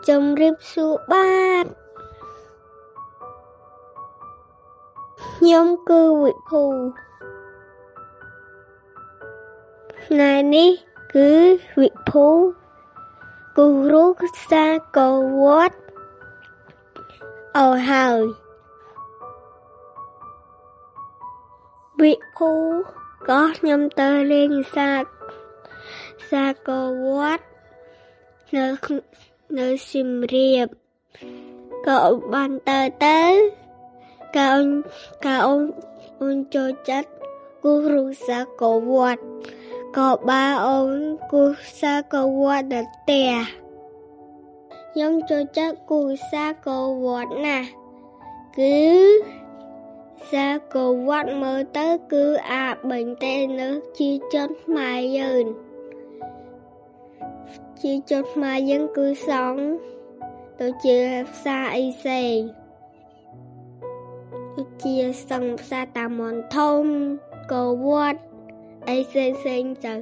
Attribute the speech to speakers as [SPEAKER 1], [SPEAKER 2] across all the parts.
[SPEAKER 1] ជំរាបសួរបាទខ្ញុំគឺវិភូថ្ងៃនេះគឺវិភូគូរូសាកវត្តអស់ហើយវិភូក៏ខ្ញុំទៅលេងសាកវត្តនៅសៀមរាបក៏បានទៅកៅអូនចូលចិត្តគូរូសាកវត្តក៏បើអូនគូសាកវត្តដល់ផ្ទះខ្ញុំចូលចិត្តគូសាកវត្តណាស់គឺសាកវត្តមើលទៅគឺអាបិញទេនៅជាជនខ្មែរយើងជាជនខ្មែរយើងគឺសង់ទៅជាផ្សារអីសេងដូចជាសង់ផ្សារតាមនធំកវត្តអីផ្សេងៗទៅ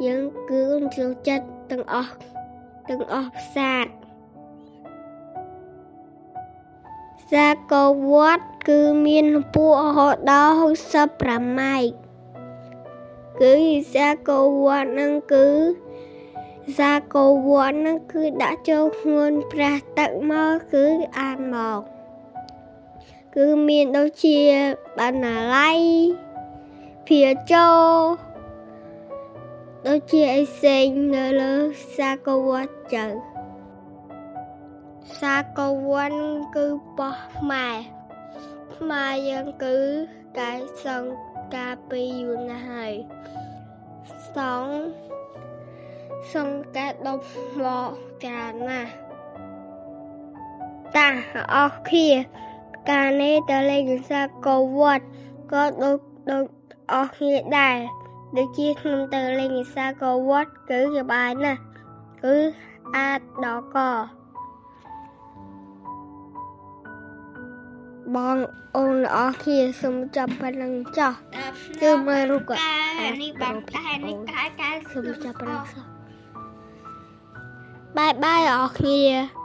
[SPEAKER 1] យើងគឺចូលចិត្តទាំងអស់ផ្សារសាកវត្តគឺមានពួររហូតដល់65ម៉ែត្រគឺសាកវត្តនឹងគឺសាកវត្តនឹងគឺដាក់ចូលខ្លួនប្រាស់ទឹកមកគឺអានមកគឺមានដូចជាបណ្ណាល័យភាជោដូចជាអីផ្សេងនៅលើសាកវត្តចៅសាកវត្តគឺប៉ោះខ្មែរខ្មែរយើងគឺកែសង្ការពីយូរណាស់ហើយសង្កែដប់មកច្រើនណាស់តាអស់គ្នាកាលនេះទៅលេងសាកវត្តក៏ដូចអស់គ្នាដែរដូចជាខ្ញុំទៅលេងសាកវត្តគឺសប្បាយណាស់គឺអាចដល់កបងអូនអស់គ្នាសូមចាប់ប៉ុណ្ណឹងចុះគឺមើលរូបគាត់
[SPEAKER 2] នេះបានកែនេះកែ
[SPEAKER 1] សូមចាប់ប៉ុណ្ណឹងសោះបាយបាយអស់គ្នា។